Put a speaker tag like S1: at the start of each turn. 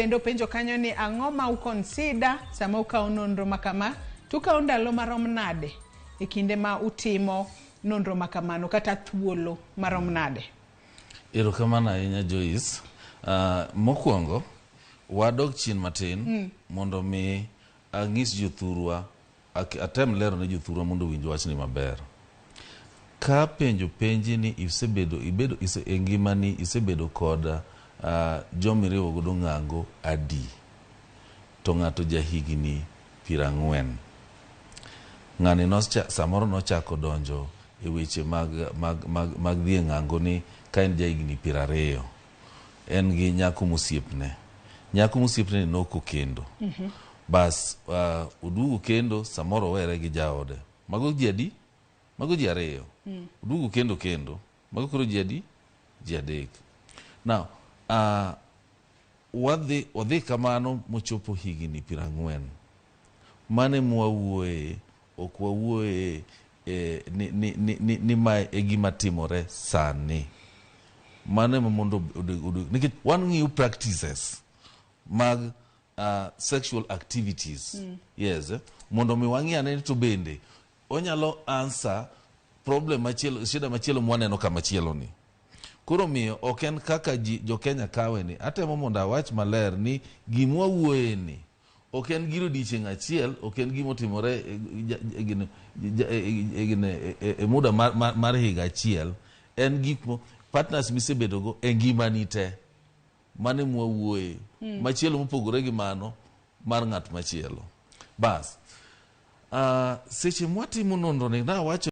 S1: bende openjo kanyo ni ang'o ma u-consider sama ukawo nonro ma kama, to ukawo ndalo marom nade e kinde ma utimo nonro ma kamano kata thuolo marom nade?
S2: Erokamano ahinya Joyce. Mokwongo, wadog chien matin mondo mi ang'is jothurwa, atem lero ne jothurwa mondo owinj wachni maber. Ka penjo penji ni isebedo ibedo ise, e ngimani isebedo kod jomiriwo godo ng'ango adi, to ng'ato jahigni 40. Ng'ani samoro nochako donjo e weche mag dhi e ng'ango ni ka en jahigni 20. En gi nyako mosiepne. Nyako mosiepne ni nok okendo. Bas oduogo kendo samoro owere gi jaode. Mago ji adi? Mago ji ariyo. Oduogo kendo kendo. Mago koro ji adi? Ji adek. Now, wadhi odhi kamano mochopo higni 40. Mane mwawuoye, ok wawuoye ni mae e gima timore sani. Mano ema mondo nikech wan ng'iyo practices mag sexual activities. Yes, mondo mi wang'i ane ni to bende onyalo answer problem machielo, shida machielo mwaneno kamachielo ni. Koro miyo ok en kaka ji jo Kenya kawe ni. Atemo mondo awach maler ni gima wawuoye ni ok en gir odiochieng' achiel, ok en gima otimore e muda mar higa achiel. En gik mo partners misebedogo e ngimani te. Mano ema wawuoye. Machielo mopogore gi mano mar ng'at machielo. Bas, seche mwatimo nonro ni nawacho